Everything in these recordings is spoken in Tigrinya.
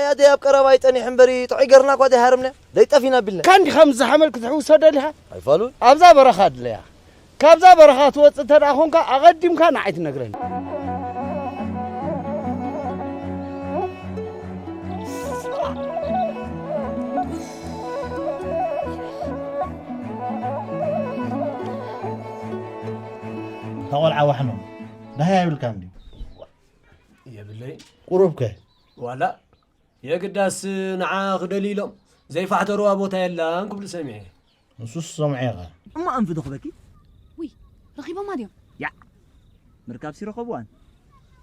ኣደ ኣብ ቀረባ ይጸኒሕ እምበሪ ጥዑይ ገርና እኳ ዘይሃረምና ዘይጠፊና ቢልና። ካንዲ ከምዚ ሓመል ክትሕውሶ ደሊኻ? ኣይፋሉን። ኣብዛ በረኻ ድለያ። ካብዛ በረኻ ትወጽእ እንተ ደኣ ኾንካ ኣቐዲምካ ንዓይ ትነግረኒ። እታ ቆልዓ ዋሕኖ ደሃይ ኣይብልካን ድዩ? የብለይ። ቁሩብከ? ዋላ የግዳስ ንዓ ክደልዩ ኢሎም ዘይፋሕተሩዋ ቦታ የላን ክብሉ ሰሚዐ። ንሱስ ሰምዐ ኢኻ። እሞ ኣንፊ ዶ ክበኪ? ውይ፣ ረኺቦማ ድዮም? ያዕ፣ ምርካብሲ ረኸብዋን።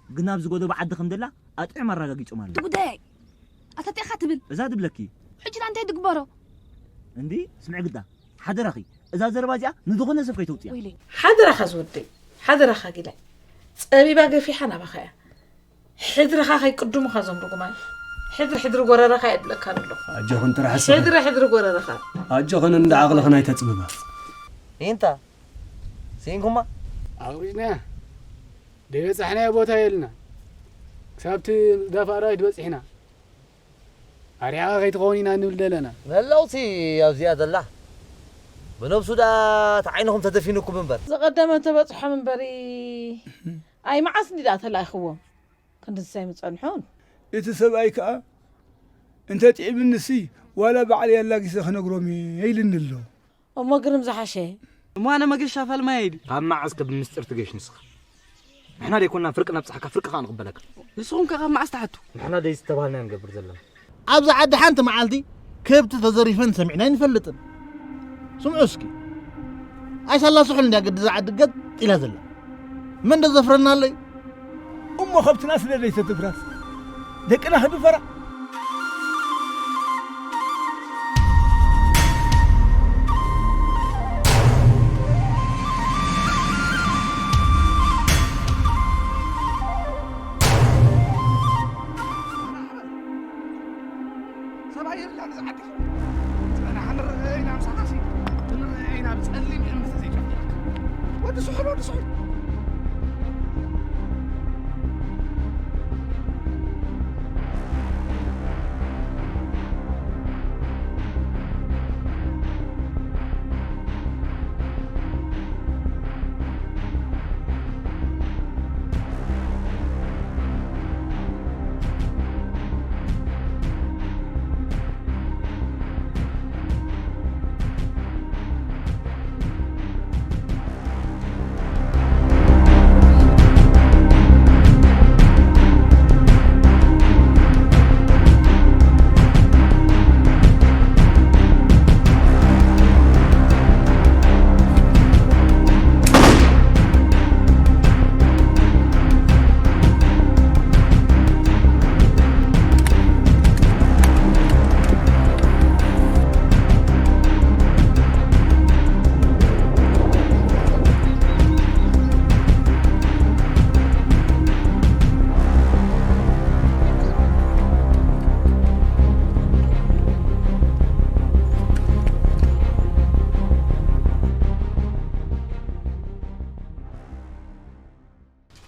ግን ኣብ ዝጎደቦ ዓዲ ከም ደላ ኣጥዕም ኣረጋጊጾም ኣለዉ። እቲ ጉዳይ ኣተጢኻ ትብል። እዛ ትብለኪ። ሕጂ ዳ እንታይ ትግበሮ? እንዲ፣ ስምዒ ግዳ፣ ሓደራኺ፣ እዛ ዘረባ እዚኣ ንዝኾነ ሰብ ከይተውጽያ። ወይለይ። ሓደራኻ ዝወደይ፣ ሓደራኻ ጊላይ። ጸቢባ ገፊሓ ናባኻ እያ። ሕድርኻ ከይቅድሙኻ እዞም ርጉማት። ሕድሪ፣ ሕድሪ ጎረረኻ የብለካ ኣለኹ። ኣጆኽን ጥራሕ ስኺ። ሕድሪ፣ ሕድሪ ጎረረኻ። ኣጆኽን እንዳ ዓቕልኽን ኣይተጽብባ። ኢንታ፣ ስኢንኩማ? ኣውሪድና። ደይበጻሕናዮ ቦታ የልና። ክሳብቲ ዳፍ ኣራዊት በጺሕና። ኣርያኻ ከይትኸውን ኢና ንብል ዘለና። መላውሲ ኣብዚኣ ዘላ። ብነብሱ ደኣ እቲ ዓይንኹም ተደፊኑኩም እምበር። ዝቐደመ ተበጽሖም እምበሪ። ኣይ መዓስ እንዲ ደኣ ተላኢኽዎም? ክንድዚ ኣይምጸንሑን። እቲ ሰብኣይ ከኣ እንተ ጥዒምንሲ ዋላ ባዕለይ ኣላጊሰ ክነግሮም እየ ኢልኒ ኣሎ። እሞ ግርም ዝሓሸ። እሞ ኣነ መገሻ ፋልማይ ኣይዲ። ካብ መዓስ ከ ብምስጢር ትገሽ ንስኻ? ንሕና ደይኮንና ፍርቂ ነብጽሓካ፣ ፍርቂ ከኣ ንቕበለካ። ንስኹም ከ ካብ መዓስ ትሓቱ? ንሕና ደይ ዝተባህልና ንገብር ዘለና። ኣብዚ ዓዲ ሓንቲ መዓልቲ ከብቲ ተዘሪፈን ሰሚዕና ኣይንፈልጥን። ስምዑ እስኪ። ኣይሳላ ስሑል እንድያ ግዲ እዛ ዓዲ ገጥ ኢላ ዘላ። መን ዶ ዘፍረና ኣሎ እዩ? እሞ ከብትና ስለ ዘይተትፍራስ ደቅና ክድፈራ? ሰብኣይ የብላን እዛ ዓዲ። ጸናሕ ንርአ ኢና ምሳኻሲ። ክንርአ ኢና ብጸሊም እምኒ ተዘይጨፊርካ። ወዲ ስሑል፣ ወዲ ስሑል።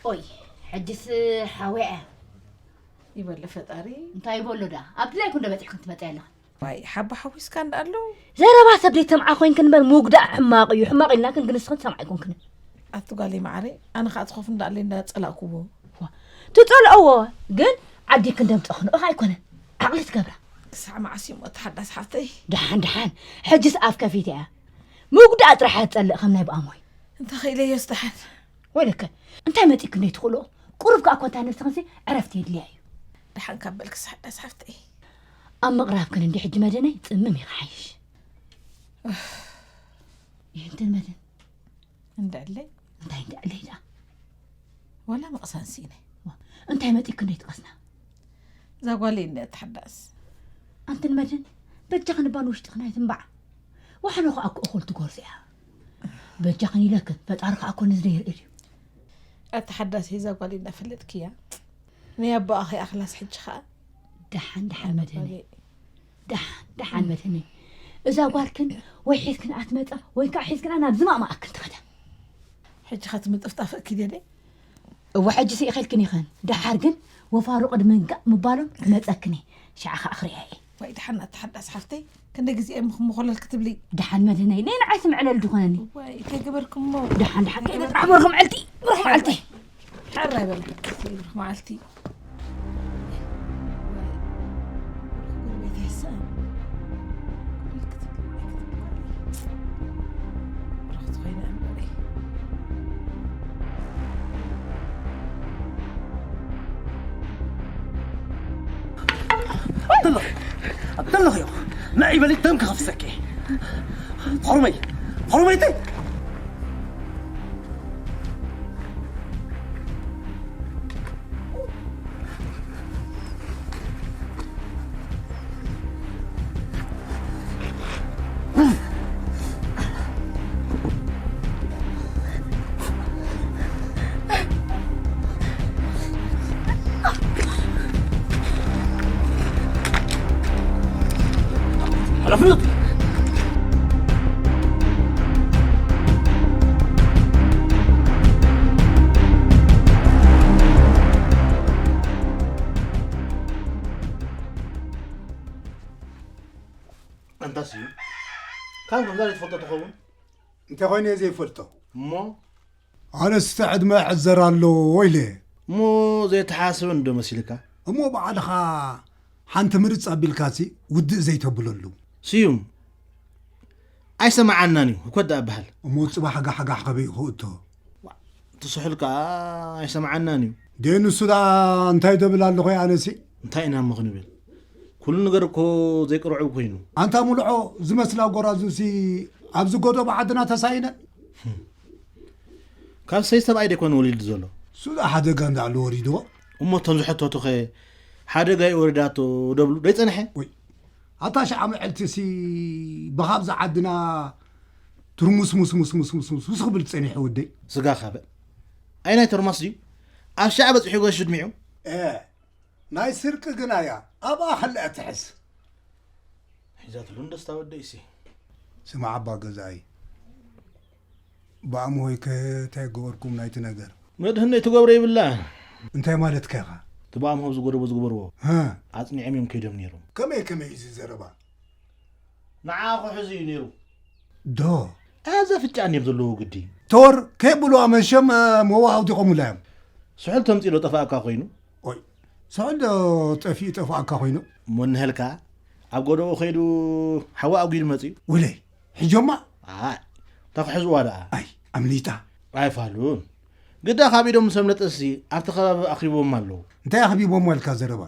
ኦይ፣ ሕጅስ ሓወያ። ይበሎ ፈጣሪ። እንታይ ይበሎ ደኣ? ኣብ ድላይኩም ዶ በጺሕኩም ትመጽያ ኣለኽን? ዋይ፣ ሓባ ሓዊስካ እንዳ ኣለዉ። ዘረባ ሰብ ዘይሰምዓ ኮይንክን እምበር ምውግዳእ ሕማቕ እዩ። ሕማቕ ኢልናክን ግን ንስኽን ሰምዓ ኣይኮንክንን። ኣቲ ጓለይ መዓረይ፣ ኣነ ኸኣ ትኸፉ እንዳ ኣለይ እንዳ ጸላእኩዎ። ዋ፣ ትጸልእዎ ግን ዓዲ ክንደምጽእኽን እኻ ኣይኮነን። ዓቕሊ ትገብራ። ክሳዕ መዓስ እዩ እሞ እቲ ሓዳስ ሓፍተይ? ደሓን፣ ደሓን። ሕጅስ ኣፍ ከፊተ እያ። ምውግዳእ ጥራሕ እያ ትጸልእ ከም ናይ ብኣሞይ። እንተ ኽኢለዮስ ደሓን። ወይለከ፣ እንታይ መጺእክን ደይትኽእልኦ? ቁሩብ ከኣ እኮ እንታ ነብስኽንሲ ዕረፍቲ የድልያ እዩ። ደሓን ካብ በልክስ ሓዳስ ሓፍተይ። ኣብ ምቕራብክን እንዲ ሕጂ መደነይ ጽምም እዩ ክሓይሽ። ይህንትን መደን። እንድዕለይ? እንታይ እንድዕለይ ደኣ? ዋላ ምቕሳን ስኢነ። ዋ፣ እንታይ መጺእክን ደይትቐስና? እዛ ጓለይ እንደ እትሓዳስ። ኣንትን መድን፣ በጃኽን እባ ንውሽጥኽን ኣይትንባዕ። ዋሕኖ ኸኣ እኮ እኹል ትጎርዞ እያ። በጃኽን ኢለክን፣ ፈጣሪ ኸኣ እኮ ንዝደ ይርኢ እዩ። ኣቲ ሓዳስ እዛ ጓል እንዳፈለጥክያ። ናይ ኣቦኣ ከይኣኽላስ ሕጂ ኸኣ። ደሓን፣ ደሓን መድህነይ። ጓለይ። ደሓን፣ ደሓን መድህነይ። እዛ ጓልክን ወይ ሒዝክን ኣትመጻ፣ ወይ ከዓ ሒዝክን ናብ ዝማእማኣክን ትኸዳ። ሕጂ ኸ ትምጥፍጣፍ እኪድ የለይ? እወ፣ ሕጂ ስኢኸልክን ይኸን። ደሓር ግን ወፋሩ ቅድሚ እንጋእ ምባሎም ክመጸክን እየ። ሻዕ ኸኣ ክሪኣ እየ። ወይ ደሓን ኣቲ ሓዳስ ሓፍተይ፣ ክንደይ ግዜ እየ ምኽምኾለል ክትብሊ? ደሓን መድህነይ፣ ነይ ንዓይ ስምዕለል ድኾነኒ። ወይ ከይገበርኩሞ። ደሓን፣ ደሓን፣ ከይገበርኩም። ከይበርኩም። ብሩኽ መዓልቲ፣ ብሩኽ መዓልቲ። ሕራይ በል፣ ብሩኽ መዓልቲ። ኣደለኹ፣ ኣደለኹ፣ ንዒ በሊ፣ ደም ክኸፍሰኪ። ሕሩመይ፣ ሕሩመይቲ። ኣንታስ እዩ። ካብ ከምዛ ዘይትፈልጦ ትኸውን? እንተ ኾይነ እየ ዘይፈልጦ። እሞ? ኣነስ እቲ ዕድመ ይዕዘር ኣሎ ኢለ። እሞ ዘይተሓስበ እንዶ መሲልካ? እሞ ባዕልኻ ሓንቲ ምርጽ ኣቢልካሲ ውድእ ዘይተብለሉ። ስዩም፣ ኣይሰማዓናን እዩ፣ እኮ ደኣ በሃል። እሞ ጽባሕ ጋሕጋሕ ከበይ ክእቶ? ትስሑል ከኣ ኣይሰምዓናን እዩ። ደይ ንሱ ደኣ እንታይ ደብል ኣለኹ ኣነሲ? እንታይ ኢና እሞ ክንብል? ኩሉ ነገር እኮ ዘይቅርዑ ኮይኑ። ኣንታ ሙልዖ ዝመስላ ጎራዙሲ ኣብዚ ጎደቦ ዓድና ተሳኢነን? ካብ ሰይ ሰብኣይ ደይኮነ ወሊዱ ዘሎ? እሱ ደኣ ሓደጋ እንዳኣሉ ወሪድዎ። እሞ እቶም ዝሕተቱኸ ሓደጋ እዩ ወሪዳቶ ደብሉ ደይጸንሐ? ወይ፣ ኣታ ሽዓ መዕልቲሲ ብኻብዚ ዓድና ትርሙስ ሙስ ሙስ ሙስ ሙስ ሙስ ሙስ ክብል ጸኒሑ ወደይ። ስጋ ካበ። ኣይ ናይ ተርማስ ድዩ? ኣብ ሻዕ በጺሑ ገሽ ድሚዑ? እ፣ ናይ ስርቂ ግና እያ። ኣብኣ ከለኣ ትሕዝ። ሒዛትሉ እንደስታ ወደይሲ። ስማዕ ኣባ ገዛኢ። ብኣምሆይ ከ እንታይ ገበርኩም ናይቲ ነገር? መድህነይ ትገብሮ ይብላ። እንታይ ማለትካ ኢኻ? እቲ ብኣምሆ ዝጎደቦ ዝግበርዎ። ሃ። ኣጽኒዖም እዮም ከይዶም ነይሮም። ከመይ ከመይ እዩ እዚ ዘረባ? ንዓ ክሕዙ እዩ ነይሩ። ዶ? ኣዛ ፍጫን እዮም ዘለዉ ግዲ። ቶር ከይብልዋ መሸም፣ እ፣ መዋሃውቲ ቆሙላ እዮም። ስሑል ተምጺእ ዶ ጠፋእካ ኮይኑ? ኦይ፣ ስሑል ዶ ጠፊኡ ጠፋእካ ኮይኑ? እሞ እንሀልካ ኣብ ጎደቦ ከይዱ ሓዋ ኣጒዱ መጺኡ። ውለይ፣ ሕጆማ? ኣይ፣ እታ ክሕዝዋ ደኣ። ኣይ፣ ኣምሊጣ። ኣይፋሉን። ግዳ ካብ ኢዶም ምስ ኣምለጠሲ ኣብቲ ከባቢ ኣኽቢቦም ኣለዉ። እንታይ ኣኽቢቦም ኣልካ ዘረባ?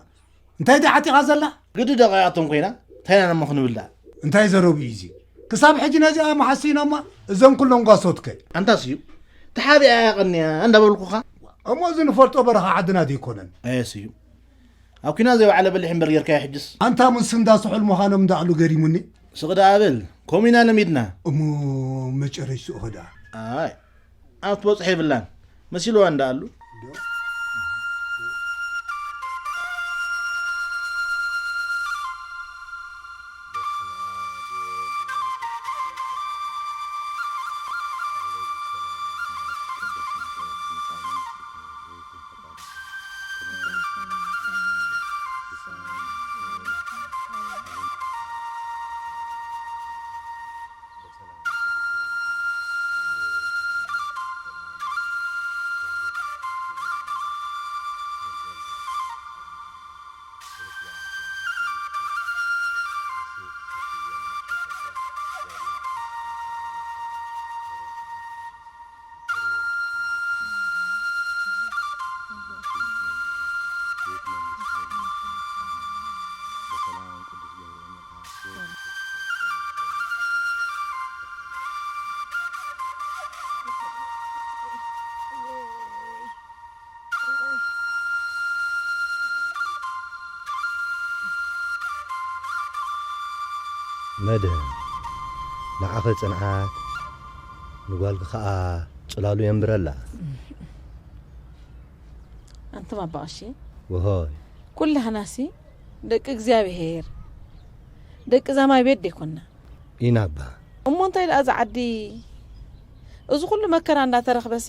እንታይ ደይ ዓጢቓ ዘላ? ግዲ ደቓያቶም ኮይና፣ እንታይ ኢና እሞ ክንብል ደኣ? እንታይ ዘረቡ እዩ እዚ? ክሳብ ሕጂ ነዚኣ መሓሲኖማ፣ እዞም ኩሎም ጓሶትከ? ኣንታስ እዩ፣ ተሓቢኣ እያ ቀንያ እንዳበልኩኻ። እሞ እዚ ንፈልጦ በረኻ ዓድና ዘይኮነን? ኣየስ እዩ። ኣብ ኲናት ዘይወዓለ በሊሕ እምበር ጌርካዮ ሕጅስ። ኣንታ ምስ እንዳ ስሑል ምዃኖም እንዳኣሉ ገሪሙኒ። ስቕ ደኣ በል፣ ከምኡ ኢና ለሚድና። እሞ መጨረሽትኡ ኸ ደኣ? ኣይ፣ ኣብ ትበጽሖ የብላን። መሲልዋ እንዳኣሉ። መድህን፣ ንዓኺ ጽንዓት፣ ንጓልኪ ኸኣ ጽላሉ የንብረላ። ኣንቱም ኣባ ቀሺ፣ ወሆይ። ኩላህናሲ ደቂ እግዚኣብሄር፣ ደቂ እዛ ማይ ቤት ደይኮንና? ኢና እባ። እሞ እንታይ ደኣ እዛ ዓዲ፣ እዚ ኩሉ መከራ እንዳተረኽበሲ፣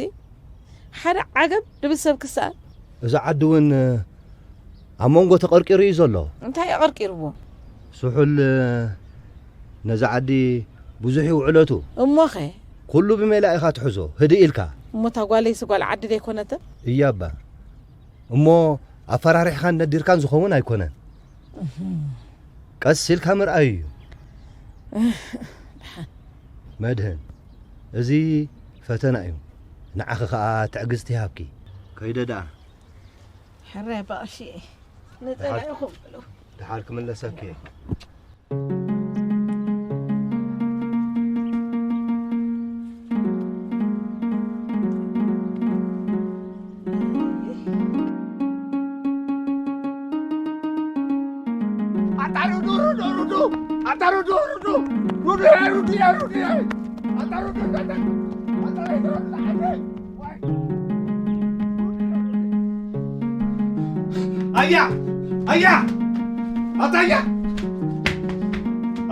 ሓደ ዓገብ ድብል ሰብ ክሰኣል። እዚ ዓዲ እውን ኣብ መንጎ ተቐርቂሩ እዩ ዘሎ። እንታይ ኣቐርቂርዎ? ስሑል ነዛ ዓዲ ብዙሕ ይውዕለቱ። እሞኸ? ኩሉ ብሜላ ኢኻ ትሕዞ፣ ህድእ ኢልካ። እሞ እታ ጓለይስ ጓል ዓዲ ዘይኮነትን? እያ እባ። እሞ ኣፈራሪሕኻን ነዲርካን ዝኸውን ኣይኮነን። ቀስ ኢልካ ምርኣይ እዩ። መድህን፣ እዚ ፈተና እዩ። ንዓኺ ኸኣ ትዕግስቲ ይሃብኪ። ከይደ ደኣ። ሕራይ ኣባ ቀሺ፣ ንጸላኢኹም በሉ። ደሓር ክምለሰኪ እየ። ኣታ ሩዱ፣ ሩዱ፣ ሩዱ! ኣታ ሩዱ፣ ሩዱ! ሩዱ፣ ሩዱ፣ ሩዱ! ኣታ ሩዱ፣ ሩዱ! ኣታ ሩዱ፣ ሩዱ! ኣያ! ኣያ! ኣታ ኣያ!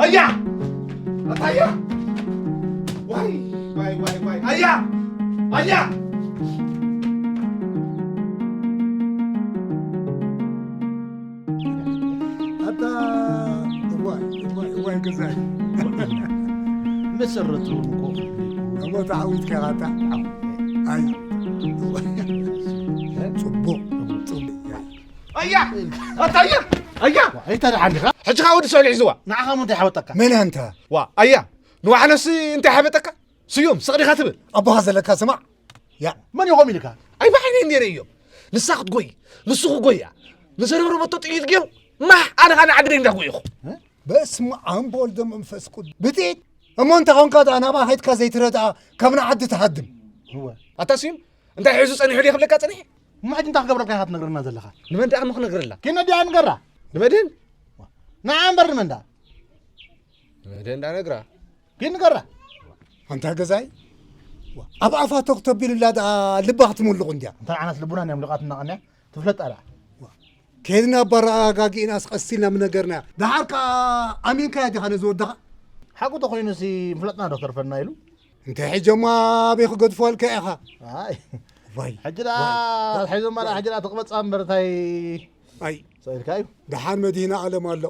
ኣያ! ኣታ ኣያ! ዋይ፣ ዋይ፣ ዋይ፣ ዋይ! ኣያ! ኣያ! ኣታ እዋይ፣ እዋይ፣ እዋይ ገዛይ። መሰረቱ እኮ እሞ ተዓዊትካ ኢኻ ኣታ። ኣይ። ጽቡቕ፣ ጽቡቕ። ኣያ! ኣታ ኣያ! ኣያ! ኣይተደሓን ዲኻ? ሕጂ ኸኣ ወዲ ስሑል ሒዝዋ። ንዓኻ እሞ እንታይ ሓበጠካ? መን ኣንታ? ዋ፣ ኣያ! ንዋዕለሲ እንታይ ሓበጠካ? ስዩም፣ ስቕ ዲኻ ትብል? ኣቦኻ ዘለካ ስማዕ። ያ። መን እዩ ከምኡ ኢልካ? ኣይ፣ ብዓይነይ ነይረ እዮም። ንሳ ክትጎይ፣ ንሱ ክጎያ። ንዘረብረበቶ ጥይት ገይሩ፣ ማሕ፣ ኣነ ኸኣ ንዓዲ ደይ እንዳጎየኹ። እ? በስመ ኣብ ወወልድ ወመንፈስ ቅዱስ። ብጥይት? እሞ እንተ ኾንካ ደኣ ናብኣ ኸይድካ ዘይትረድኣ ካብ ንዓዲ ትሃድም። እወ። ኣታ ስዩም፣ እንታይ ሒዙ ጸኒሑ ድየ ክብለካ ጸኒሐ? እሞ ሕጂ እንታይ ክገብረልካ ኢኻ ትነግረና ዘለኻ? ንመን ደኣ እሞ ክነግረላ? ኪድ ነዲኣ ንገራ። ንመድህን? ንዓ እምበር ንመን ደኣ? ንመድህን ደኣ ነግራ። ኪድ ንገራ። ኣንታ ገዛይ፣ ዋ፣ ኣብ ኣፋ ቶክ ተቢሉላ ደኣ ልባ ክትምልቑ እንድያ። እንታይ ዓይነት ልቡና ንእያ ምልቓትና ቀንያ? ትፍለጥ ኣላ። ዋ፣ ኬድና ኣባረጋጊእናስ ቀስ ኢልና ምነገርናያ። ደሓር ከኣ ኣሚንካያ ዲኻ ነዚ ወድኻ? ሓቁ ተኾይኑሲ ምፍላጥና ዶ ተርፈና ኢሉ? እንተ ሕጂ እሞ ኣበይ ክገድፎልካ ኢኻ? ኣይ። ዋይ፣ ሕጂ ደኣ ዋይ። ኣትሒዞማ ደኣ ሕጂ ደኣ ትቕበጻ እምበር እንታይ ኣይ። ሰኢልካ እዩ? ደሓን መድህን ኣለም ኣሎ።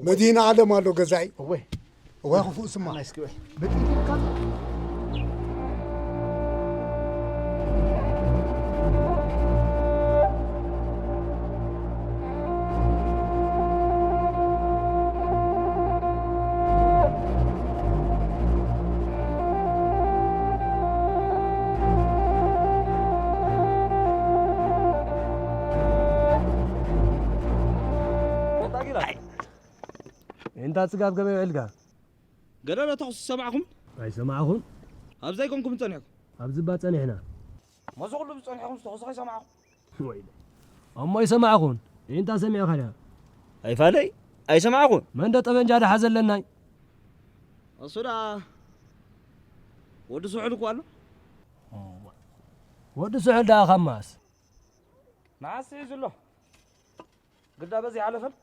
መድህን ኣለም ኣሎ ገዛኢ። እወ። እወ ክፉእ ስማ። ናይስ ክብል። ብጥይት ኢልካ እንታይ ጽጋብ ገበያ ውዒልካ? ገለ ዶ ተኹሲ ሰማዕኹም? ኣይሰማዕኹን። ኣብዚ ኣይኮንኩም ጸኒሕኩም? ኣብዚ እባ ጸኒሕና። መዚ ኩሉ ጸኒሕኩም ዝተኹሲ ከይሰማዕኹም? ወይለ። እሞ ኣይሰማዕኹን። እንታይ ሰሚዕኻ ድያ? ኣይፋለይ፣ ኣይሰማዕኹን። መን ዶ ጠበንጃ ደሓ ዘለናይ? እሱ ደኣ ወዲ ስሑል እኮ ኣሎ። ወዲ ስሑል ደኣ ካብ መዓስ? መዓስ ሒዙ ኣሎ? ግዳ በዚ ኣይሓለፈን?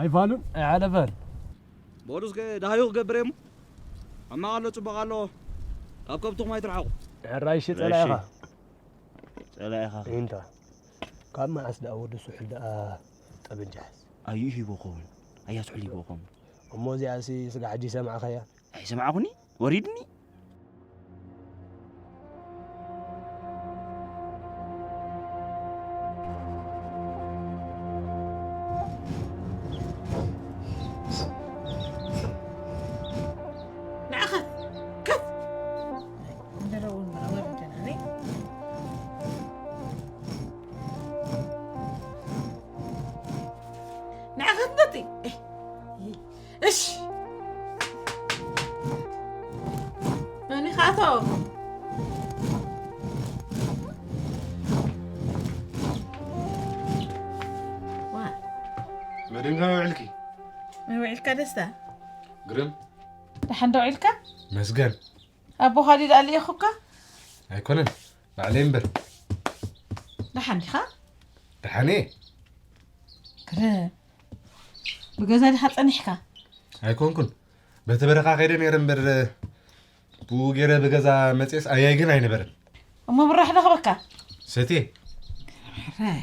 ኣይፋሉን፣ ኣይሓለፈን። በሉ እስከ ደሃዩ ክገብር እየ እሞ። ሕማቕ ኣሎ፣ ጽቡቕ ኣሎ። ካብ ከብትኹም ኣይትርሓቑ። ሕራይ እሺ፣ ጸላኢኻ። እሺ። ጸላኢኻ። እንታ። ካብ መዓስ ደኣ ወዲ ስሑል ደኣ ጠበንጃ ሒዝ? ኣዩ ሂቦ ኸውን? ኣያ ስሑል ሂቦ ኸውን? እሞ እዚኣሲ ስጋ ሕጂ ሰማዕኻያ? ኣይሰማዕኩኒ፣ ወሪድኒ። ንዓ ከፍ፣ ከፍ። ንዓ ከፍ ነቲ። እሺ። መን ኢኻ ኣቶ? ዋ። መድን ከመይ ውዕልኪ? ከመይ ውዒልካ ደስታ? ግርም። ደሓን ዶ ውዒልካ? መስገን። ኣቦኻ ድዩ ደኣ ልኢኹካ? ኣይኮነን፣ ባዕለይ እምበር። ደሓን ዲኻ? ደሓን እየ። ግርም። ብገዛ ዲኻ ጸኒሕካ? ኣይኮንኩን። በቲ በረኻ ከይደ ነይረ እምበር፣ ብኡ ገይረ ብገዛ መጽኤስ ኣያይ ግን ኣይነበረን። እሞ ብራህ ረኽበካ? ሰቴ። ሕራይ።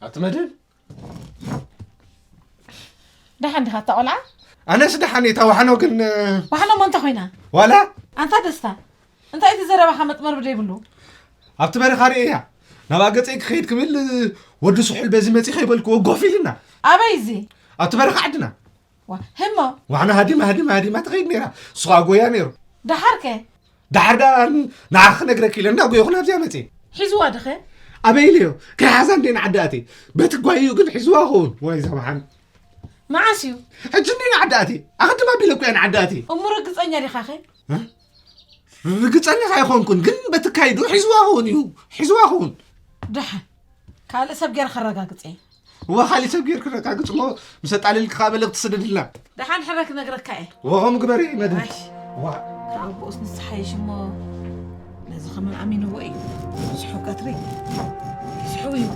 ኣቲ መድህን። ደሓን ዲኻ እታ ቆልዓ? ኣነስ ደሓን እየ፣ እታ ዋሕኖ ግን፣ እ፣ ዋሕኖ እሞ እንታይ ኮይና? ዋላ? ኣንታ ደስታ፣ እንታይ እቲ ዘረባኻ መጥመር ብደይብሉ? ኣብቲ በረኻ ርእየያ። ናብኣ ገጸይ ክኸይድ ክብል፣ እ፣ ወዲ ስሑል በዚ መጺ ከይበልክዎ ጎፍ ኢልና። ኣበይ እዚ? ኣብቲ በረኻ ዓድና። ዋ፣ ህሞ? ዋሕና ሃዲማ፣ ሃዲማ፣ ሃዲማ ትኸይድ ነይራ። እሱ ኸኣ ጎያ ነይሩ። ደሓርከ? ደሓር ደኣ ንዓ ክነግረኪ ኢለ እንዳጎየኹ ናብዚኣ መጽየ። ሒዝዋ ድኸ? ኣበይ ኢለዮ? ከይሓዛ እንዴ ንዓዲ ኣትየ። በቲ ጓይኡ ግን ሒዝዋ ኸውን። ወይ እዛ ዋሕና። መዓስ እዩ? ሕጂ እንዴ ንዓዲ ኣትየ። ኣኽድም ኣቢለ እኮ እየ ንዓዲ ኣትየ። እሞ ርግጸኛ ዲኻኸ? እ? ርግጸኛ ኣይኮንኩን፣ ግን በቲ ካይዱ ሒዝዋ ኸውን እዩ። ሒዝዋ ኸውን። ደሓን። ካልእ ሰብ ገይረ ከረጋግጽ እየ። እዋ፣ ካልእ ሰብ ጌርኪ ረጋግጽ እሞ፣ ምስ ኣጣለልኪ ከኣ መልእኽቲ ስደድልና። ደሓን ሕረ ክነግረካ እየ። እዋ፣ ከምኡ ግበሪ መድህን። እሺ። እዋ። ካብ ኣቦኡስ ንስሓይሽ እሞ፣ ነዚ ከመን ኣሚንዎ እዩ። ስሑ ቀትሪ። ስሑ እዩ።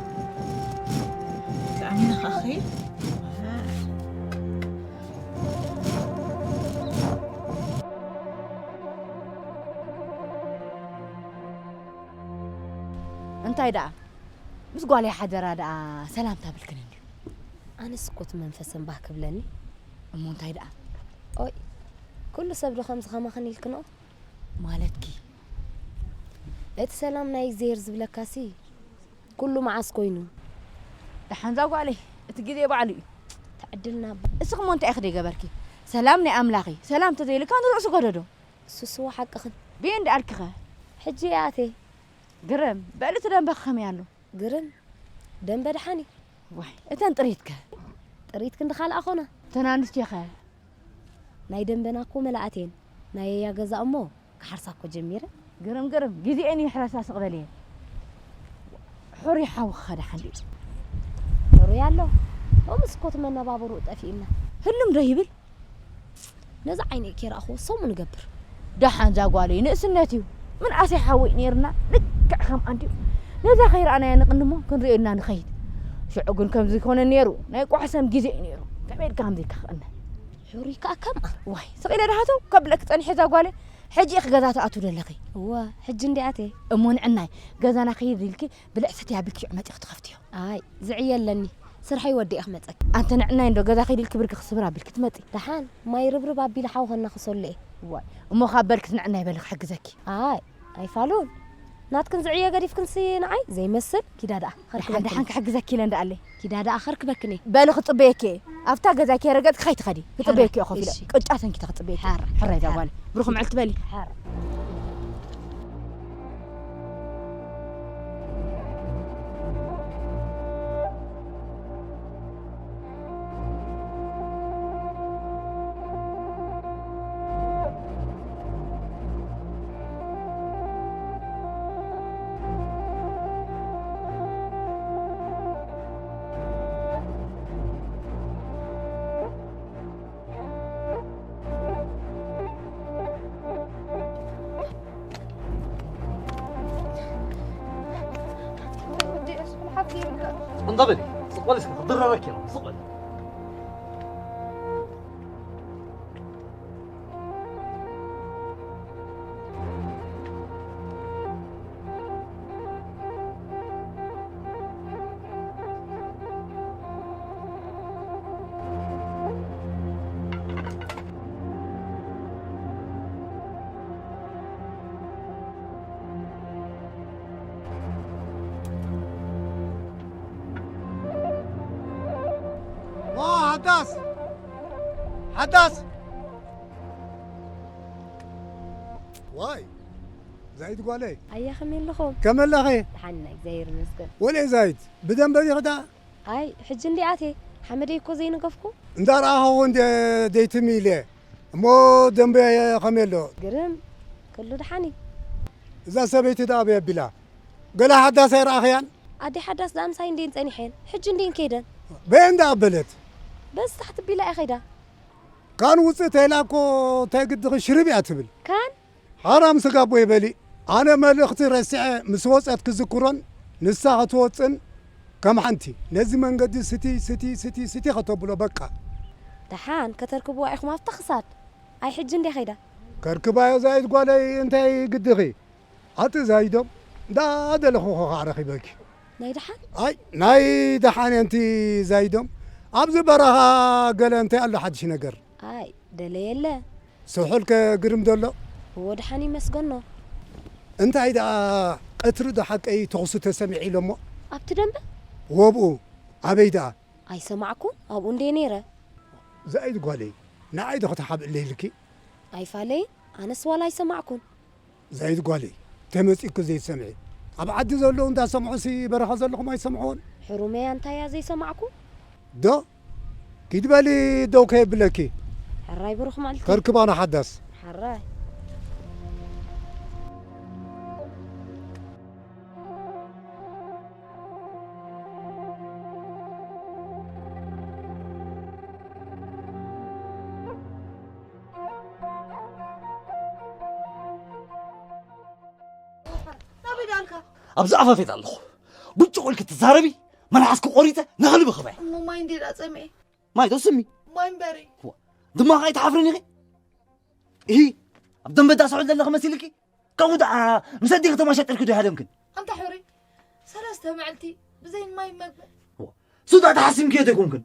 ተኣሚነ ከኣ ኸይድ። እንታይ ደኣ? ምስ ጓለይ ሓደራ ደኣ ሰላምታ ብልክን እንድዩ። ኣነስ እኮ እቲ መንፈሰን ባህ ክብለኒ። እሞ እንታይ ደኣ? ኦይ፣ ኩሉ ሰብ ዶ ከምዚ ከማኽን ኢልክንኦ? ማለትኪ? እቲ ሰላም ናይ እግዚኣብሔር ዝብለካሲ ኩሉ መዓስ ኮይኑ? ደሓንዛ ጓለይ፣ እቲ ግዜ ባዕሉ እዩ። ተዕድልና። እስኺ እሞ እንታይ ኢኺ ደይገበርኪ? ሰላም ናይ ኣምላኽ እዩ። ሰላም ተዘይልካ ንርእሱ ገደዶ። እሱስ እዎ ሓቅኽን። ብየ እንዳ ኣልክኸ? ሕጂ እየ ኣትየ። ግርም፣ በሊ እቲ ደንበኺ ከመይ ኣሎ? ግርም፣ ደንበ ደሓን እዩ። ዋይ፣ እተን ጥሪትከ? ጥሪት ክንዲ ካልኣ ኾና። እተን ኣንስትዮኸ? ናይ ደንበና እኮ መላኣት እየን። ናየያ ገዛ እሞ ክሓርሳ እኮ ጀሚረ። ግርም፣ ግርም፣ ግዜኤን ይሕረሳ ስቕ በልየ። ሕሩይ ሓውኺኸ ደሓን ድዩ? ሕሩይ ኣሎ። ሎምስ እኮ እቲ መነባብርኡ ጠፊእና። ህልም ዶ ይብል? ነዚ ዓይነ ከይረኣኽዎ ሰሙን እገብር። ደሓን እዛ ጓለይ ንእስነት እዩ። ምንኣሰይ ሓወይ ነይርና ልክዕ ከምኣ እንድዩ። ነዛ ከይረኣናያ ንቕኒ እሞ ክንርእየልና ንኸይድ። ሽዑ ግን ከምዚ ይኮነ ነይሩ። ናይ ቋሕሰም ግዜ እዩ ነይሩ። ከመይ ኢልካ ከምዚ ኢልካ ክቕነ? ሕሩይ ከኣ ከምኣ። ዋይ፣ ስቕ ኢለ ደሃተው ከብለኪ ጸኒሐ እዛ ጓለይ። ሕጂ ኢኺ ገዛ ትኣትዊ ዘለኺ። እወ፣ ሕጂ እንድየ ኣትየ። እሞ ንዕናይ ገዛና ክይድ ኢልኪ ብልዕ ሰትያ ኣቢልኪ ሽዑ መጺኺ ትኸፍትዮ። ኣይ፣ ዝዕየ ኣለኒ። ስርሐይ ወዲኤ ክመጸኪ። ኣንተ ንዕናይ እንዶ ገዛ ኪድ ኢልኪ ብርኪ ክስብር ኣቢልኪ ትመጺ። ደሓን፣ ማይ ርብርብ ኣቢለ ሓው ከናኽሰሉ እየ። ዋይ፣ እሞ ካብ በልኪ ንዕናይ በሊ ክሕግዘኪ። ኣይ፣ ኣይፋሉን። ናትክን ዝዕየ ገዲፍክንሲ ንዓይ ዘይመስል። ኪዳ ደኣ፣ ደሓን፣ ከርክበክን። ደሓን ክሕግዘኪ ኢለ እንዳኣለይ። ኪዳ ደኣ፣ ከርክበክን እየ። በሊ ክጽበየኪ እየ። ኣብታ ገዛ ከይረገጽኪ ከይትኸዲ። ክጽበየኪ እየ ኮፍ ኢለ። ሕራይ፣ እሺ። ቅጫ ሰንኪ ተኽጽበየኪ። ሕራይ፣ ሕራይ እዛ ሕራይ። ጓል። ብሩኽ መዓልቲ በሊ። ሕራይ። እንዳ በሊ፣ ስቕ በሊ እስከ፣ ክድረረኪ ነው፣ ስቕ በሊ። ዋ፣ ሓዳስ! ሓዳስ! ዋይ፣ ዛይድ ጓለይ። ኣያ፣ ከመይ ኣለኹም? ከመይ ኣለኺ? ደሓን ኢና፣ እግዚኣብሔር ይመስገን። ወልኤ ዛይድ፣ ብደንበ ዲኺ ደኣ? ኣይ፣ ሕጂ እንድየ ኣትየ። ሓመደይ እኮ ዘይነገፍኩ። እንዳ ረኣኹ እንደ ደይትም ኢለ። እሞ ደንበ ከመይ ኣሎ? ግርም፣ ኩሉ ደሓን እዩ። እዛ ሰበይቲ ደኣ ኣበይ ኣቢላ? ገለ ሓዳስ ኣይረኣኽያን? ኣደ ሓዳስ ደኣ ምሳይ እንድየን ጸኒሐን። ሕጂ እንድየን ከይደን። በየን ደኣ ኣበለት? በዚ ታሕቲ ቢላ እያ ከይዳ። ካን ውጽእ ተይላ እኮ እንታይ ግድኺ ሽርብ እያ ትብል። ካን? ሓራም ስጋ ቦይ በሊ። ኣነ መልእኽቲ ረሲዐ ምስ ወጸት ክዝክሮን ንሳ ክትወጽን ከም ሓንቲ ነዚ መንገዲ ስቲ፣ ስቲ፣ ስቲ፣ ስቲ ከተብሎ በቃ። ደሓን ከተርክብዋ ኢኹም ኣብታ ክሳድ። ኣይ ሕጂ እንድያ ከይዳ። ከርክባዮ ዛይድ ጓለይ፣ እንታይ ግድኺ? ኣቲ ዛይዶም፣ እንዳደለኹ ኸዓ ረኺበኪ። ናይ ደሓን? ኣይ፣ ናይ ደሓን እንቲ ዛይዶም። ኣብዚ በረኻ ገለ እንታይ ኣሎ ሓድሽ ነገር? ኣይ፣ ደለየለ። ስሑል ከ ግርም ደሎ? እዎ፣ ደሓን ይመስገኖ። እንታይ ደኣ፣ ቀትሪ ዶ ሓቀይ ተኹሲ ተሰሚዑ ኢሎሞ? ኣብቲ ደንበ? ወብኡ፣ ኣበይ ደኣ? ኣይሰማዕኩን፣ ኣብኡ እንዴ ነይረ። ዛይድ ጓለይ፣ ንዓይ ዶ ክትሓብእለይ ኢልኪ? ኣይፋለይን፣ ኣነስ ዋላ ኣይሰማዕኩን። ዛይድ ጓለይ፣ ተመጺእኩ ዘይትሰምዒ። ኣብ ዓዲ ዘለዉ እንዳሰምዑሲ በረኻ ዘለኹም ኣይሰምዕዎን? ሕሩመያ እንታያ ዘይሰማዕኩ? ዶ? ኪድ በሊ ደው ከየብለኪ። ሕራይ ብሩኽ መዓልቲ። ከርክባና ሓዳስ። ሕራይ። ናበይ ደኣልካ? ኣብዚ ኣፋፌት ኣለኹ። ብጭቑ ኢልኪ ትዛረቢ፣ መልሓስኪ ቆሪፀ ንኽሊ ብኽበያ። እሞ ማይ እንዴ ደኣ ጸሚኤ? ማይ ተስሚ። ማይ እምበሪ። ዋ፣ ድማ ኸኣ ኣይትሓፍርን ኢኺ? እሂ፣ ኣብ ደንበ ዳስሑል ዘለኺ መሲልኪ? ካብኡ ደኣ ምስ ኣዴኺ ተማሻጢርኪ ዶ ይሃደምክን? ኣንታ ሕሩይ፣ ሰለስተ መዓልቲ ብዘይ ማይ መግቢ። ዋ፣ ሱዳ ተሓሲምክዮ ተይኮንክን?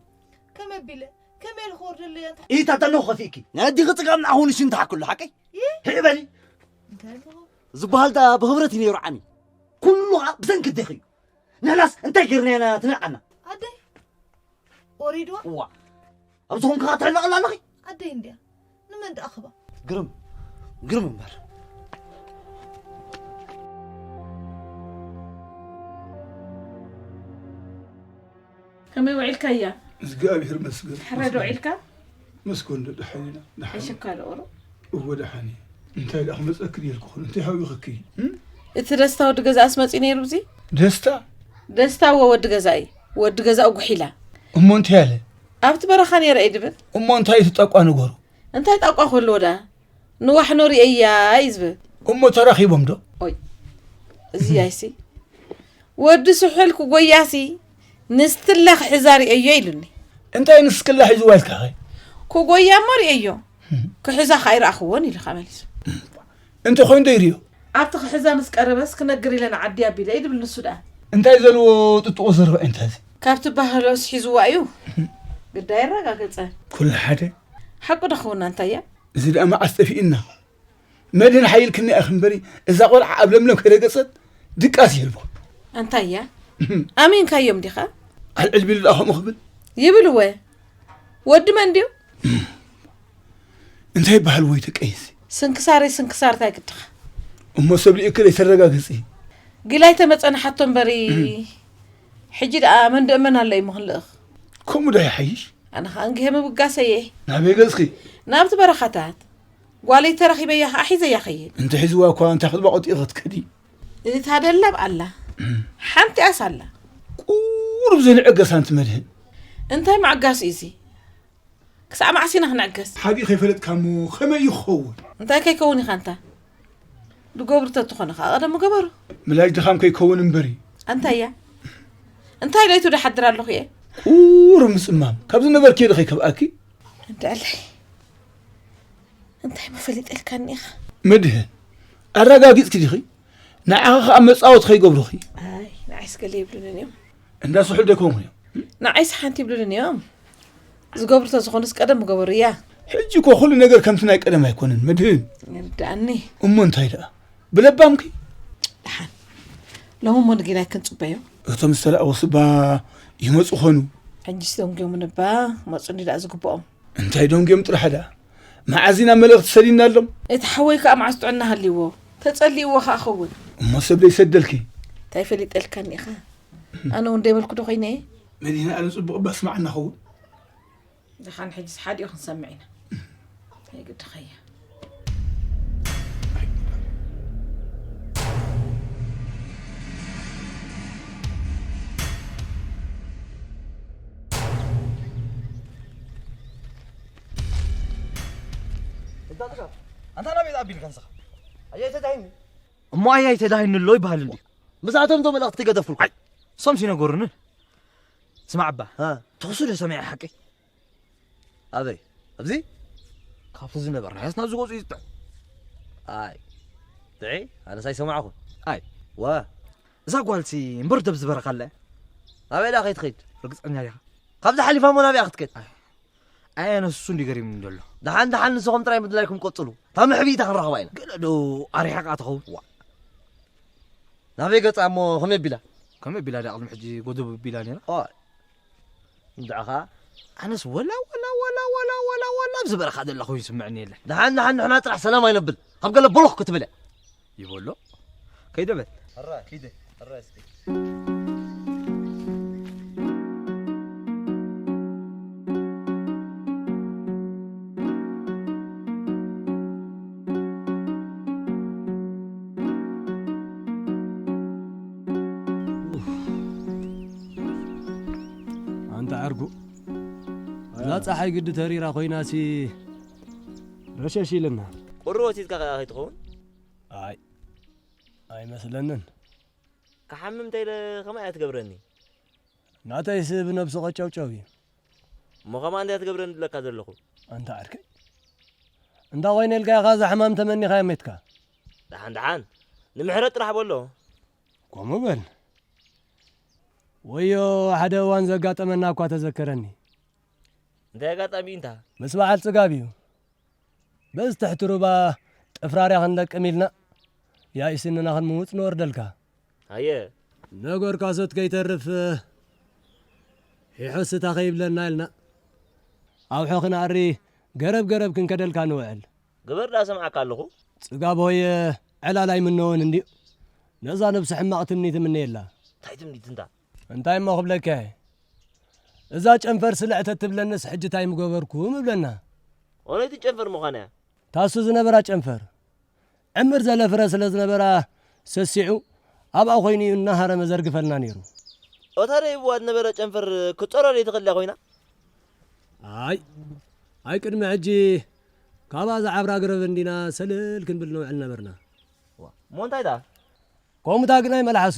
ከመይ ኣቢለ? ከመይ ኢለ ክወርደለይ ኣንታ? ኢታ ተለኹ ከፊእኪ። ናይ ኣዴኺ ጽጋም ንዓኹን ሽን ተሓክሉ ሓቀይ? ይህ? ህዕ በሊ። እንታይ ኣለኹ? ዝበሃል ደኣ ብኽብረት እዩ ነይሩ ዓሚ። ኩሉ ኸኣ ብሰንኪ ኣዴኺ እዩ። ንሕናስ እንታይ ጌርና ኢና ትንዕቀና? ኣደይ ወሪድዋ? እዋ፣ ኣብ ዝኾንካ ትሕለቐላ ኣለኺ? ኣደይ እንድያ። ንመን ደኣ ክባ? ግርም፣ ግርም እምበር። ከመይ ውዒልካያ? እግዚኣብሔር ይመስገን። ሕረ ዶ ውዒልካ? መስገን ዶ ደሓን ኢና? ደሓን። ኣይሸካ ዶ ቁሩብ? እወ ደሓን እየ። እንታይ ደኣ ክመጸኪ ድየ ኢልኩ ኹን? እንታይ ሃዊኽኪ? እም? እቲ ደስታ ወዲ ገዛእስ መጺኡ ነይሩ እዚ? ደስታ? ደስታ እወ ወዲ ገዛኢ። ወዲ ገዛኡ ጉሒላ። እሞ እንታይ ኣለ? ኣብቲ በረኻ ነይረ እየ ድብል። እሞ እንታይ እቲ ጠቋ ንገሩ? እንታይ ጠቋ ክህልዎ ደኣ? ንዋሕኖ ርእየያ እዩ ዝብል። እሞ ተራኺቦም ዶ? ኦይ፣ እዚ ያይሲ። ወዲ ስሑል ክጎያሲ ንስትላ ክሕዛ ርእየዮ ኢሉኒ። እንታይ ንስክላ ሒዝዋ ኢልካ ኸ? ክጎያ እሞ ርእየዮ፣ ክሕዛ ከኣ ኣይረኣኽዎን ኢሉ ከኣ መሊሱ። እንተ ኾይኑ ዶ ይርእዮ? ኣብቲ ክሕዛ ምስ ቀረበስ ክነግር ኢለ ንዓዲ ኣቢለ እዩ ድብል ንሱ ደኣ። እንታይ ዘለዎ ጥጥቆ ዘረባ እንታይ እዚ? ካብቲ ባህሎስ ሒዝዋ እዩ። ግዳ የረጋገጸ። ኩሉ ሓደ። ሓቁ ዶ ክውና እንታይ እያ? እዚ ደኣ መዓስ ጠፊእና? መድህን ሓይልክና ኢኺ እምበሪ፣ እዛ ቆልዓ ኣብ ለምለም ከይረገጸት ድቃስ ይህልቦ። ኣንታይ እያ? ኣሚንካዮም ዲኻ? ኣልዕል ቢሉ ደኣ ከምኡ ክብል? ይብል እወ። ወዲ መን ድዩ? እንታይ ይበሃል ወይ ተቀይሲ? ስንክሳረይ ስንክሳር እንታይ ግድኻ? እሞ ሰብ ልኢክለይ ተረጋግጺ። ግላይ ተመጸ ንሓቶ እምበሪ፣ ሕጂ ደኣ መን ደእመን ኣሎ እዩ ምኽንልእኽ? ከምኡ ዶ ይሓይሽ? ኣነ ኸኣ እንግሄ ምብጋሰየ። ናበይ ገጽኪ? ናብቲ በረኻታት። ጓለይ ተረኺበያ ኸዓ ሒዘያ ኸይድ። እንተ ሒዝዋ እኳ እንታይ ክትባቆጥ ኢኺ ክትከዲ? እታ ደላብ ኣላ። ሓንቲኣስ ኣላ። ቁሩብ ዘይንዕገስ ኣንቲ መድህን። እንታይ ምዕጋስ እዩ እዚ? ክሳዕ መዓስ ኢና ክንዕገስ? ሓቂ ከይፈለጥካ እሞ ከመይ እዩ ክኸውን? እንታይ ከይከውን ኢኻ ኣንታ? ዝገብሩ ተትኾነ ኸዓ ቀደም ምገበሩ። ምላጅ ድኻም ከይከውን እምበሪ። ኣንታይ እያ? እንታይ ለይቱ ድሓድር ኣለኹ እየ? ቁሩብ ምጽማም። ካብ ዝነበርክዮ ዶ ከይከፍኣኪ? እንድዕለይ። እንታይ መፈሊጠልካኒ ኢኻ? መድህን፣ ኣረጋጊጽኪ ዲኺ? ንዓኺ ኸኣ መጻወቲ ከይገብሩኺ። ኣይ፣ ንዓይስ ገለ ይብሉንን እዮም። እንዳ ስሑል ዶ ኣይኮንኩን እዮም? ንዓይስ ሓንቲ ይብሉንን እዮም። ዝገብሩ ተዝኾኑስ ቀደም ምገበሩ እያ። ሕጂ እኮ ኩሉ ነገር ከምቲ ናይ ቀደም ኣይኮነን፣ መድህን። ይርድኣኒ። እሞ እንታይ ደኣ? ብለባምኪ? ደሓን። ሎሚ እሞ ንጌና ኣይክንጽበዮ። እቶም ዝተላእኩስ እባ ይመጹ ኾኑ። ሕጂስ ደንጉዮምን እባ ክመጹኒ ደኣ ዝግብኦም። እንታይ ደንጉዮም ጥራሕ ደኣ? መዓዝ ኢና መልእኽቲ ሰዲድናሎም? እቲ ሓወይ ከኣ መዓስ ጥዕና ሃልይዎ? ተጸሊእዎ ከኣ ኸውን። እሞ ሰብ ደይሰደልኪ? እንታይ ፈሊጠልካኒ ኢኻ? ኣነ እውን ደይበልኩ ዶ ኮይነ እየ? መዲና ኣለም ጽቡቕ እባ ስማዕና ኸውን። ደሓን ሕጂስ ሓዲኡ ክንሰምዕ ኢና። ኣይግድኸያ። ኣንታ ናበይ ኣቢልካ ንስኻ? ኣያይ ተዳሂኒ። እሞ ኣያይ ተዳሂኒ ኣሎ ይበሃል እንዲ። ምስኣቶም ዶ መልእኽቲ ገደፍኩልካ? ኣይ፣ እሶምሲ ነገሩኒ። ስማዕ እባ፣ እ። ተኹሲ ዶ ሰሚዐ ሓቂ? ኣበይ? ኣብዚ? ካብቲ ዝነበርናዮስ ናብዚ ገጹ እዩ ዝጥዕም። ኣይ፣ ድዒ፣ ኣነስ ኣይሰማዕኹን። ኣይ፣ ዋ። እዛ ጓልሲ እምበር ደብ ዝበረኻ ኣለ። ናበይ ደኣ ከይትኸይድ? ርግጸኛ ዲኻ? ካብዛ ሓሊፋ እሞ ናበይ ክትከድ? ኣይ፣ ኣይ፣ ኣነስ እሱ እንዲ ገሪሙኒ ዘሎ። ደሓን፣ ደሓን፣ ንስኹም ጥራይ ምድላይኩም ቀጽሉ። እታ መሕቢኢታ ክንረኽባ ኢና። ገለ ዶ ኣሪሓ ከኣ ትኸውን? ዋ። ናበይ ገጻ እሞ ከመይ ኣቢላ? ከመይ ኣቢላ ድኣ ቅድሚ ሕጂ ጎደብ ኣቢላ ነይራ? ኦ። እንድዕኻ? ኣነስ ወላ፣ ወላ፣ ወላ፣ ወላ፣ ወላ፣ ወላ ኣብ ዝበረኻ ዘለኹ ይስምዕኒ የለን። ደሓን፣ ደሓን፣ ንሕና ጥራሕ ሰላም ኣይነብል። ካብ ገለ ቦሎኽ ክትብል እያ። ይበሎ። ከይደ በል። ሕራይ፣ ኪደ፣ ሕራይ እስኪ። ኣንታ ዓርኩ፣ እዛ ጸሓይ ግዲ ተሪራ ኮይናሲ ረሸሽ ኢልና። ቁሪ ወሲድካ ከኣ ከይትኸውን? ኣይ፣ ኣይመስለንን። ክሓምም እንተ ኢለ ከማይ እያ ትገብረኒ። ናተይስ ብነብሱ ቀጨውጨው እዩ። እሞ ከማን እንታይ ትገብረኒ ዝብለካ ዘለኹ? ኣንታ ዓርከይ፣ እንዳ ኮይነ ኢልካ ኢኻ እዛ ሕማም ተመኒኻ እያ ሜትካ። ደሓን ደሓን፣ ንምሕረት ጥራሕ በሎ። ከምኡ በል። ወዮ፣ ሓደ እዋን ዘጋጠመና እኳ ተዘከረኒ። እንታይ ኣጋጣሚ እንታ? ምስ በዓል ጽጋብ እዩ። በዚ ትሕቲ ሩባ ጥፍራርያ ክንለቅም ኢልና፣ ያኢስንና ክንምውጽ ንወርደልካ። ኣየ። ነገርካ ሶት ከይተርፍ፣ ሒሖ ስታ ከይብለና ኢልና፣ ኣውሖ ክነኣሪ ገረብ ገረብ ክንከደልካ ንውዕል። ግበር ደኣ ሰምዓካ ኣለኹ። ጽጋብ ሆየ፣ ዕላል ኣይምነዎን እንድዩ። ነዛ ነብሲ ሕማቕ ትምኒት እምነየላ። እንታይ ትምኒት እንታ? እንታይ እሞ ክብለካ እየ? እዛ ጨንፈር ስልዕ ተትብለንስ ሕጂ እንታይ ምገበርኩ ምብለና። ኦነይቲ ጨንፈር ምዃና እያ። ታሱ ዝነበራ ጨንፈር። ዕምር ዘለ ፍረ ስለ ዝነበራ ሰሲዑ ኣብኣ ኮይኑ እዩ እናሃረመ ዘርግፈልና ነይሩ። እታ ደይብዋ ዝነበረ ጨንፈር ክትጸሮ ዘይትኽእል እያ ኮይና? ኣይ፣ ኣይ ቅድሚ ሕጂ ካብኣ ዝዓብራ ገረብ እንዲና ሰልል ክንብል ንውዕል ነበርና። ዋ፣ እሞ እንታይ ደኣ? ከምኡታ ግን ኣይመልሓሱ።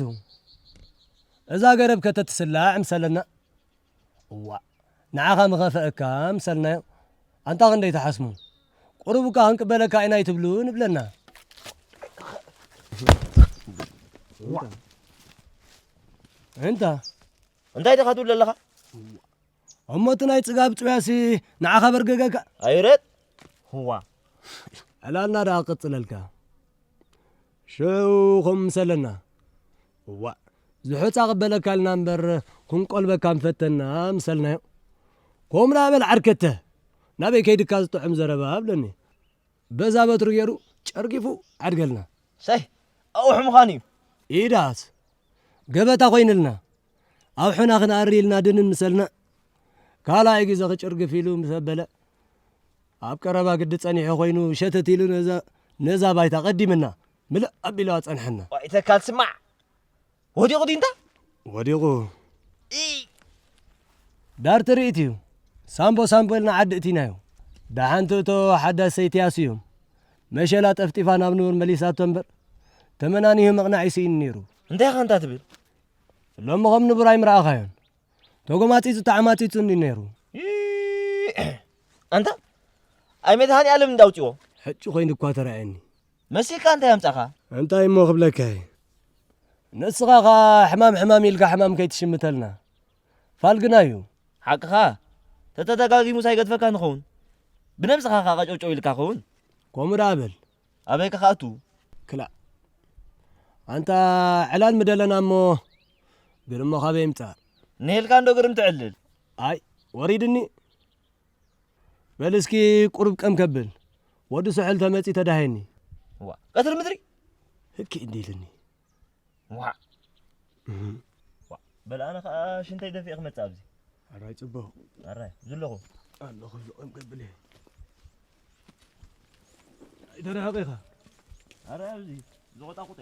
እዛ ገረብ ከተትስላዕ ምሰለና። እዋእ፣ ንዓኻ ምኸፈአካ ምሰልናዮ። ኣንታ ክንደይ ትሓስሙ? ቁሩብ እኳ ክንቅበለካ ኢና ኣይትብሉ ንብለና። እንታ እንታይ ዲኻ ትብል ዘለኻ? እሞ እቲ ናይ ጽጋብ ጽውያሲ ንዓኻ በርገገካ? ኣይረጥ። ህዋ። ዕላልና ደኣ ቅጽለልካ። ሽዑ ኸም ምሰለና። እዋእ፣ ዝሑጻ ቅበለካ ኢልና እምበር ክንቆልበካ ምፈተና ምሰልናዮ። ከምኡ ደኣ በል ዓርከተ፣ ናበይ ከይድካ ዝጥዑም ዘረባ ኣብለኒ። በዛ በትሩ ገይሩ ጨርጊፉ ዓድገልና። ሰይ፣ ኣውሑ ምዃኑ እዩ። ኢዳስ፣ ገበታ ኮይንልና። ኣውሑና ክንኣሪ ኢልና ድንን ምሰልና። ካልኣይ ግዜ ክጭርግፍ ኢሉ ምስ ኣበለ፣ ኣብ ቀረባ ግዲ ጸኒሑ ኮይኑ ሸተት ኢሉ ነዛ፣ ነዛ ባይታ ቀዲምና ምልእ ኣቢሉ ኣጸንሐና። ዋይ ተካል ስማዕ። ወዲቑ ድዩ እንታ? ወዲቑ። ኢ! ዳር ትርኢት እዩ። ሳምቦ ሳምቦ ኢልና ዓዲ እቲናዮ። ደሓን ትእቶ ሓዳስ ሰይቲ ኣስዮም። መሸላ ጠፍጢፋ ናብ ንቡር መሊሳቶ እምበር፣ ተመናኒሁ ምቕናዕ ይስኢኑ ነይሩ። እንታይ ኢኻ እንታ ትብል? ሎሚ ከም ንቡር ኣይምረኣኻዮን። ተጎማጺጹ ተዓማጺጹ እንዲ ነይሩ። ኢ! ኣንታ፣ ኣይ መድሃኒኣለም እንዳውጽዎ። ሕጂ ኮይኑ እኳ ተራእየኒ። መሲልካ እንታይ ኣምጻኻ? እንታይ እሞ ክብለካ እየ? ንስኻ ኸኣ ሕማም ሕማም ኢልካ ሕማም ከይትሽምተልና። ፋልግና እዩ። ሓቅኻ፣ ተተደጋጊሙስ ኣይገድፈካን ይኸውን። ብነብስኻ ኸኣ ቀጨውጨው ኢልካ ኸውን። ከምኡ ደኣ በል። ኣበይ ክኸኣቱ? ክላእ። ኣንታ ዕላል ምደለና እሞ፣ ግርሞ ካበይ ይምጻእ? ንሄልካ እንዶ ግርም ትዕልል። ኣይ፣ ወሪድኒ። በል እስኪ ቁሩብ ቀም ከብል። ወዲ ስሑል ተመጺ ተዳሄኒ። ዋ፣ ቀትሪ ምድሪ? ህኪ እንዲልኒ። ዋ። እህ። ዋ፣ በል ኣነ ኸኣ ሽንተይ ደፊኤ ክመጽእ ኣብዚ። ኣራይ ጽቡቕ። ኣራይ፣ ዝለኹ። ኣለኹ፣ እዚ ቀም ከብል እየ። ኣይተረሕቕ ኢኻ። ኣረ ኣብዚ፣ ዝቖጣቑጠ።